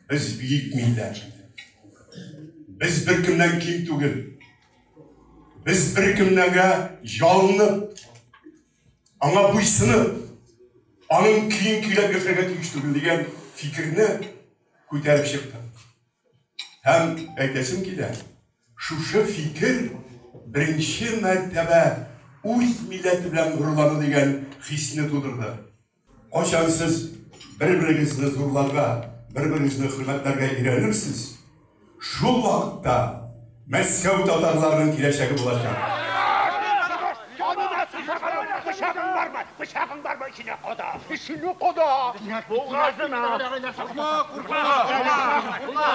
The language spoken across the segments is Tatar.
Без бөек милләт. Без беркемнән ким түгел. Без беркемнәргә ялынып, аңа буйсынып, аның көен көйләп яшәргә тиеш түгел дигән фикерне күтәреп чыктык. Һәм әйтәсем килә, шушы фикер беренче мәртәбә үз милләте белән горурлану дигән хисне тудырды. Кайчан сез бер-берегезне зурларга, бер-берегезне хөрмәтләргә өйрәнерсез, шул вакытта Мәскәү татарларының киләчәге булачак. Пычагың бармы? Пычагың бармы? Эченә када. Эченә када. Бугазына. Куркма, куркма.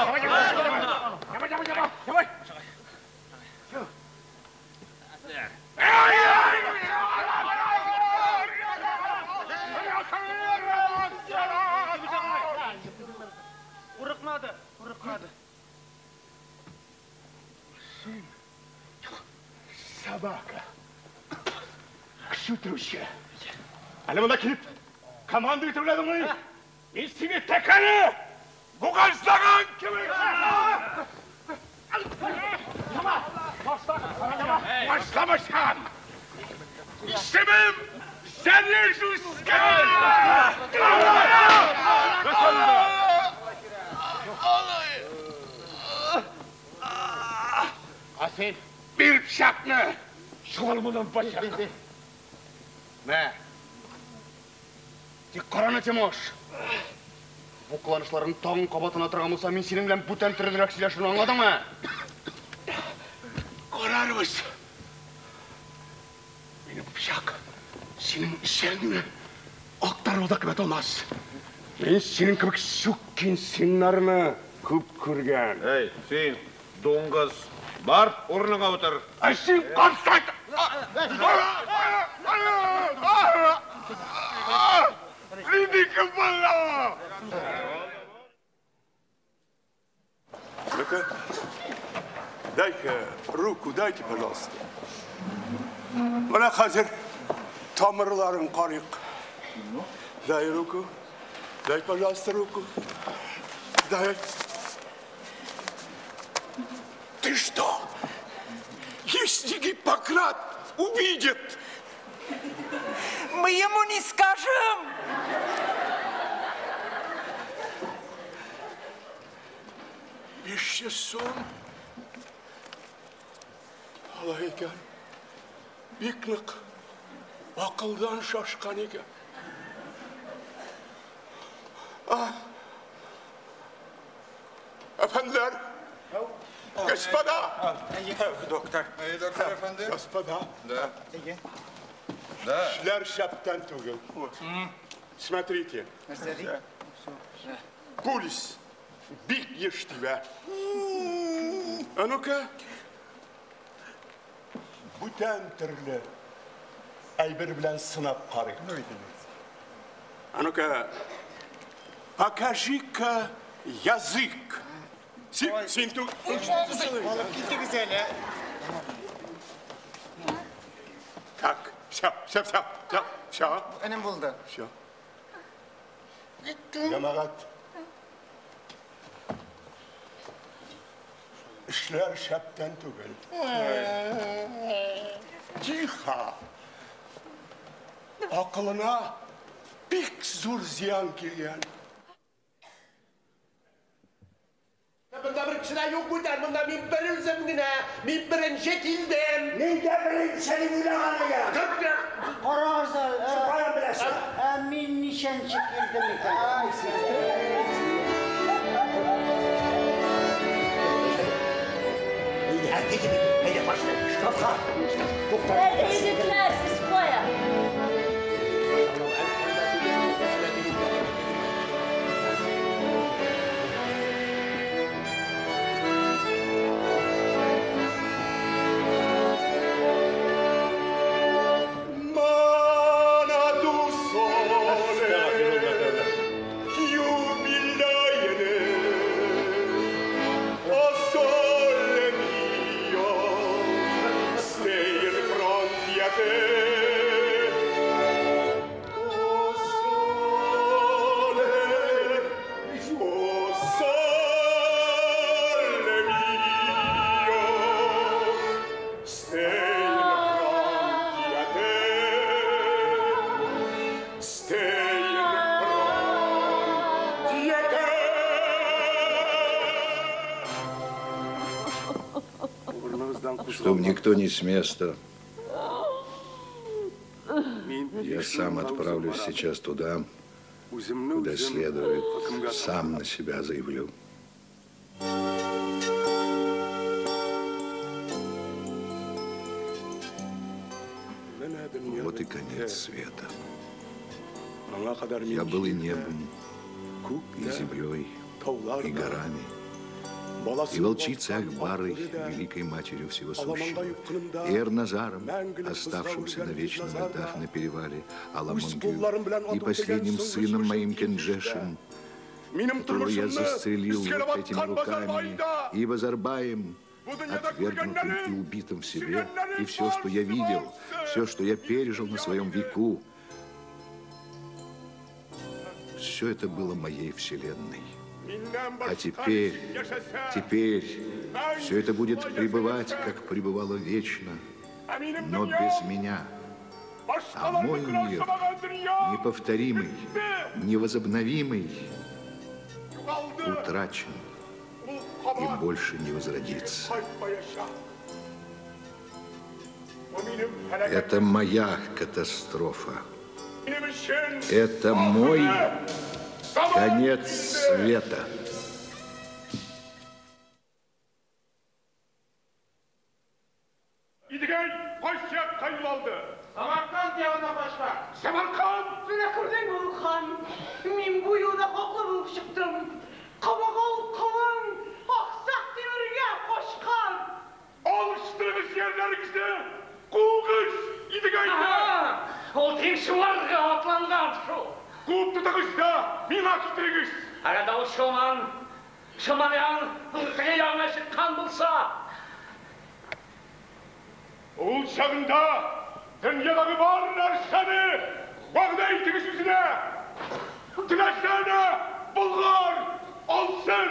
Давай, давай, давай, давай. Курыкмады, курыкмады. Син собака. Кеше үтерүче. Әле монда килеп команда итеп уйладыңмы? Мин сине тәкәне бугазлаган кебек. Башламасам, исемем Зарежуська! А син бир пычакны! Чуал моннан пычак. Мә. Тик караны, Тимош. Бу кыланышларың тагын кабатлана торган булса, мин синең белән бүтән төрлерәк сөйләшермен, аңладыңмы? Карарбыз. Минем пычак синең эчәгеңне актарып да кебек алмас. Мин синең кебек сукин сыннарны күп күргән. Эй, син, дуңгыз, бар, урыныңа утыр. Ә син карсак! Нинди бала! Ну-ка, дай-ка руку, дайте, пожалуйста. Менә хәзер тамырларын карыйк. Дай руку. Дай, пожалуйста, руку. Дай. Ты что? Если Гиппократ увидит, Мы ему не скажем. 500 сум. Алай икән. Бик нык акылдан шашкан икән. А. Әфәнделәр, господа, Доктор. Доктор әфәнде. Господа, Да. Да. Эшләр шәптән түгел. Смотрите. Пульс бик еш тибә. А ну-ка. Бүтән төрле әйбер белән сынап карыйк. А ну-ка, покажи-ка язык. Син, син ту... Алып китегез әле. Так, все, все, все, все, все, Энем булды. Все. Җәмәгать. Эшләр шәптән түгел. Тихо. Акылына бик зур зыян килгән. Монда бер кеше дә юк бүтән, монда мин бер үзем генә, мин беренче килдем. Мин дә беренче дип уйлаган идем. Карагыз әле. Каян беләсең? Ә мин ничәнче килдем икән? Ай, син. Әйдә, әйдә, пошли. Шкафка. Тукта. Әле егетләр, сез кая? Mana tu sole, chiumigliaene, o sole mio, sei in fronte a te. Чтобы никто не с места. Я сам отправлюсь сейчас туда, куда следует, сам на себя заявлю. Вот и конец света. Я был и небом, и землей, и горами, и волчицей Акбарой, великой матерью всего сущего, и Эрназаром, оставшимся на вечных льдах на перевале Аламонгю, и последним сыном моим Кенджешем, которого я застрелил вот этими руками, и Базарбаем, отвергнутым и убитым в себе, и все, что я видел, все, что я пережил на своем веку, все это было моей вселенной. А теперь, теперь все это будет пребывать, как пребывало вечно, но без меня. А мой мир, неповторимый, невозобновимый, утрачен и больше не возродится. Это моя катастрофа. Это мой конец света. Самарканд ягына качкан. Самарканд! Менә күрдеңме, олуг хан? Мин бу юлда хаклы булып чыктым. Кабагал колың Аксак Тимергә качкан. Алыштырыгыз ерләрегезне! Куыгыз Идегәйне! Ул тимшуарга атланган шул. Куып тотыгыз да миңа китерегез. Әгәр дә ул Чулман, Чулман ягын, теге ягына чыккан булса, Ул чагында дөньядагы бар нәрсәне вәгъдә итегез үзенә. Теләсә Болгар алсын.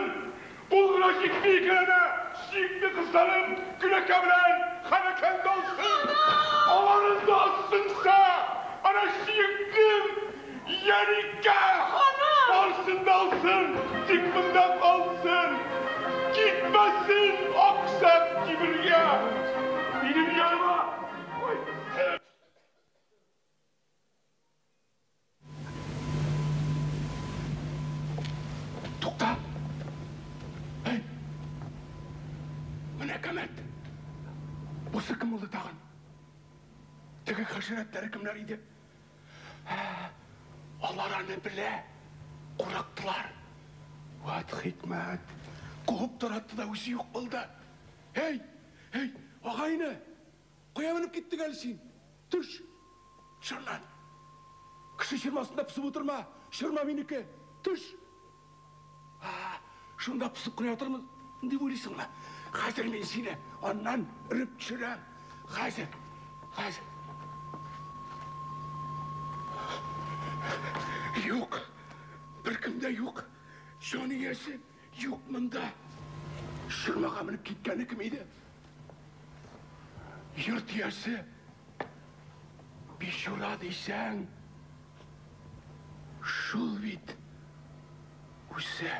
Ул гына җитми икән әнә, сөекле кызларым Гөләкә белән Ханәкәнне алсын. Аларын да алсынса, әнә сөеклем Яникә барсын да алсын, тик монда калсын. Китмәсен Аксак Тимергә. Минем яныма кайтсын. Тукта! Эй! Менә кәмәт! Бусы кем булды тагын? Теге хәшәрәтләре кемнәр иде? Алар аны белә, курыктылар. Ват хикмәт! Куып таратты да үзе юк булды. Эй! Эй! Агайны! Кая менеп киттең әле син? Төш! Шуннан! Кеше чырмасында пысып утырма! Чырма минеке! Төш! Шунда пысып кына ятырмын дип уйлыйсыңмы? Хәзер мин сине аннан өреп төшерәм. Хәзер, хәзер. Юк, беркем дә юк. Җан иясе юк монда. Чырмага менеп киткәне кем иде? Йорт иясе Бичура дисәң, шул бит үзе.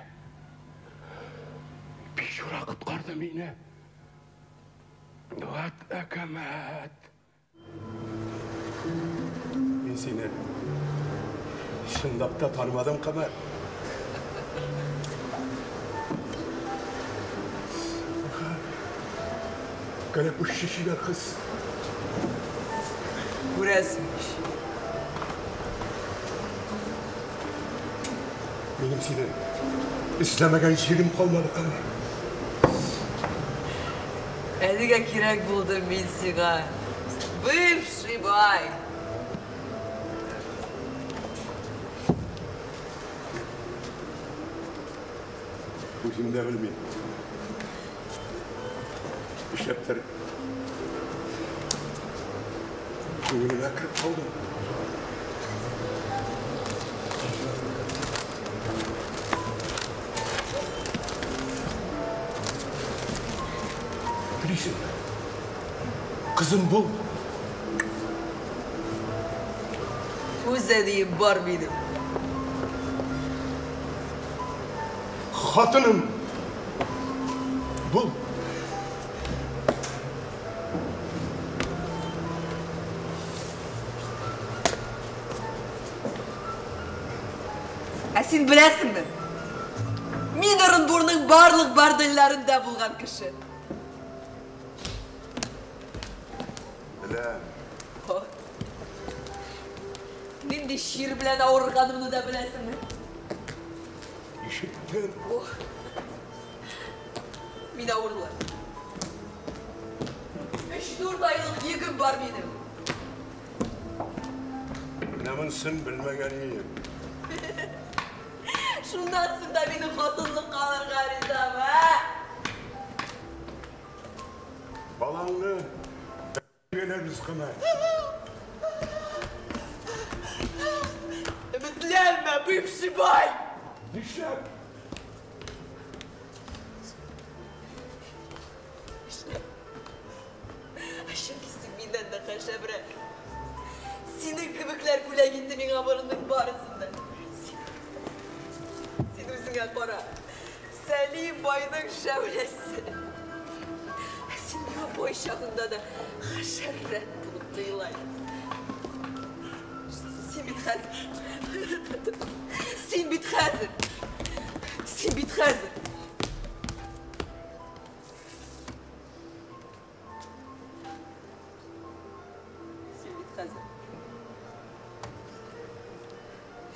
Бичура коткарды мине. Ват әкәмәт. Мин сине чынлап та танымадым, Камәр. Кәләпүшче чибәр кыз. Күрәсең ич. Минем сине эзләмәгән җирем калмады, Камәр. Әлегә кирәк булдым мин сиңа. Бывший бай. Үзем дә белмим. Нишләптер күңелемә кереп калдың. Телисеңме? Кызым бул. Үз әнием бар минем. Хатыным бул. Син беләсеңме? Мин Орынбурның барлык бордельләрендә булган кеше. Беләм. Нинди чир белән авырганымны да беләсеңме? Ишеттем. Мин авырлы. 3-4 айлык йөгем бар минем. Менә монысын белмәгән идем. Шуннан соң да мине хатынлыкка алырга ризамы, ә? Балаңны бирәбез кына. Өметләнмә, бывший бай! Нишләп? Нишләп? Чөнки син миннән дә хәшәбрәк. Синең кебекләр бүләк итте миңа борынның барысын да. Син үзеңә кара. Сәлим байның шәүләсе. Син миңа бай чагында да хәшәррәт булып тоела идең. Син бит хәзер. Син бит хәзер. Син бит хәзер. Син бит хәзер.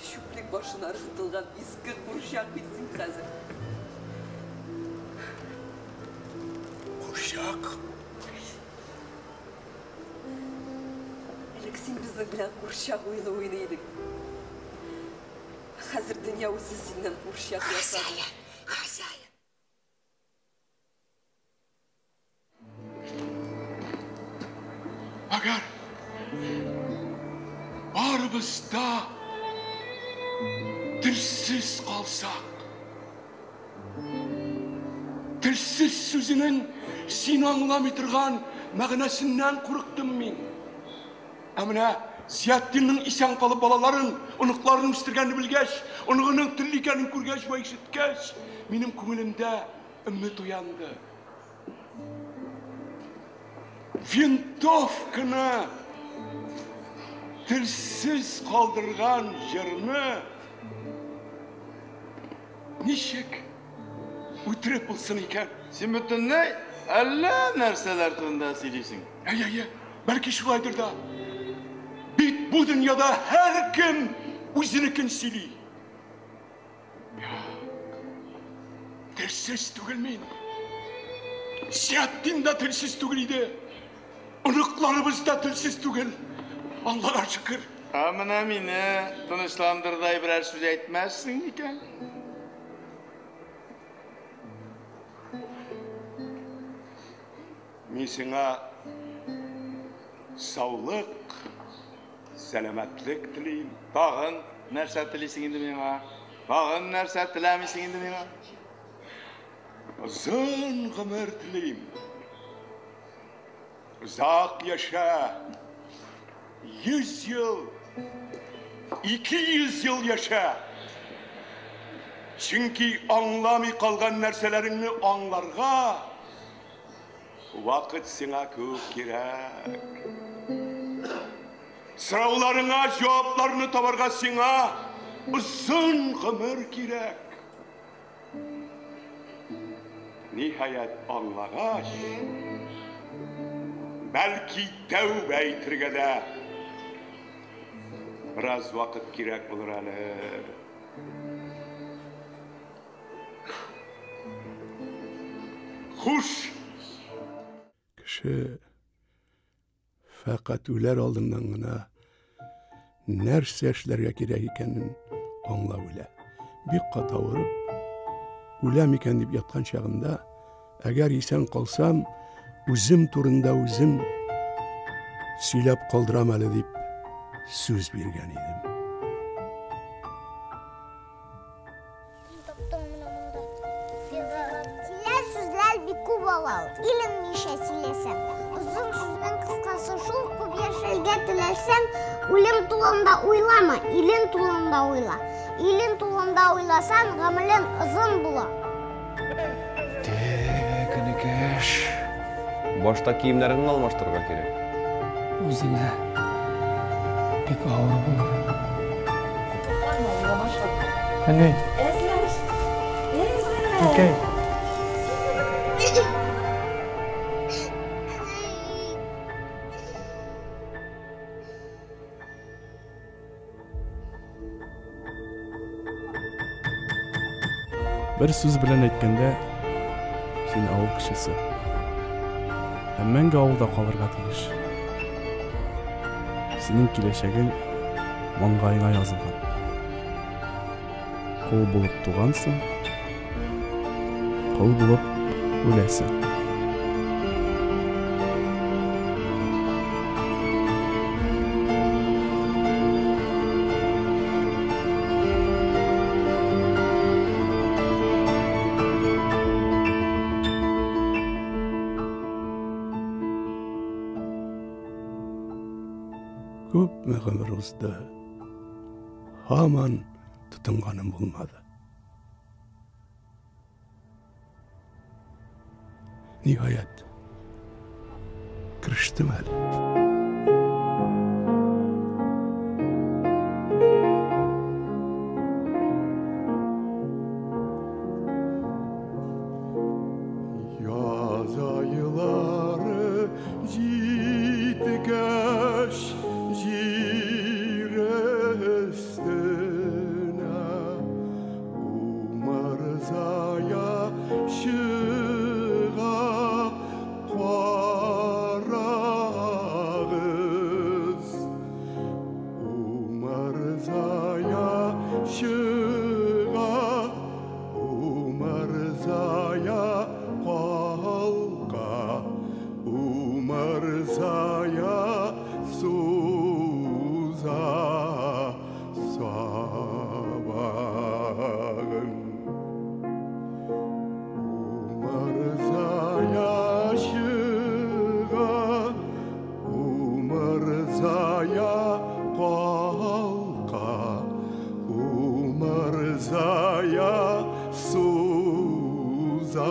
Чүплек башына ыргытылган иске курчак бит син хәзер. Курчак? Элек син безнең белән курчак уены уйный идең. Хәзер дөнья үзе синнән курчак ясады. Хозяин, хозяин. Әгәр барыбыз да телсез калсак, телсез сүзенең син аңламый торган мәгънәсеннән курыктым мин. Ә менә Зиятдинның исән калып балаларын, оныкларын үстергәнен белгәч, оныгының телле икәнен күргәч вә ишеткәч, минем күңелемдә өмет уянды. Винтовканы телсез калдырган җырны ничек үтереп булсын икән? Син бөтенләй әллә нәрсәләр турында сөйлисең. Әйе, әйе, бәлки шулайдыр да. Бит бу дөньяда һәркем үзенекен сөйли. Телсез түгел мин. Зиятдин дә телсез түгел иде. Оныкларыбыз да телсез түгел. Аллага шөкер. Ә менә мине тынычландырдай берәр сүз әйтмәссең микән? Мин сиңа саулык, сәламәтлек телим. Тагын нәрсә телисең инде миңа? Тагын нәрсә теләмисең инде миңа? Озын гомер телим. Озак яшә. 100 ел, 200 ел яшә. Чөнки аңламый калган нәрсәләреңне аңларга вакыт сиңа күп кирәк. Сорауларыңа җавапларны табарга сиңа озын гомер кирәк. Ниһаять аңлагач, бәлки тәүбә итәргә дә бераз вакыт кирәк булыр әле. Хуш! Кеше фәкать үләр алдыннан гына нәрсә эшләргә кирәк икәнен аңлап үлә. Бик каты авырып, үләм икән дип яткан чагында, әгәр исән калсам, үзем турында үзем сөйләп калдырам әле дип сүз биргән идем. Сөйләр сүзләр бик күп ала ул. Илең ничә сөйләсәң. Озын сүзнең кыскасы шул, күп яшәргә теләсәң, үлем турында уйлама, илең турында уйла. Илең турында уйласаң, гомерең озын була. Тек, энекәш. Башта киемнәреңне алмаштырырга кирәк. Үзеңә бик авыр булыр. Әни. Әнкәй. Бер сүз белән әйткәндә, син авыл кешесе. Һәм мәңге авылда калырга тиеш. Синең киләчәгең маңгаеңа язылган. Кол булып тугансың, кол булып үләсең. Күпме гомер узды, һаман тотынганым булмады. Ниһаять, керештем әле. Яз айлары җиткәч, җир өстенә умырзая чыга карагыз. Умырзая чыга, умырзая калка, умырзая суза сабагын. Умырзая чыга, умырзая калка, умырзая суза.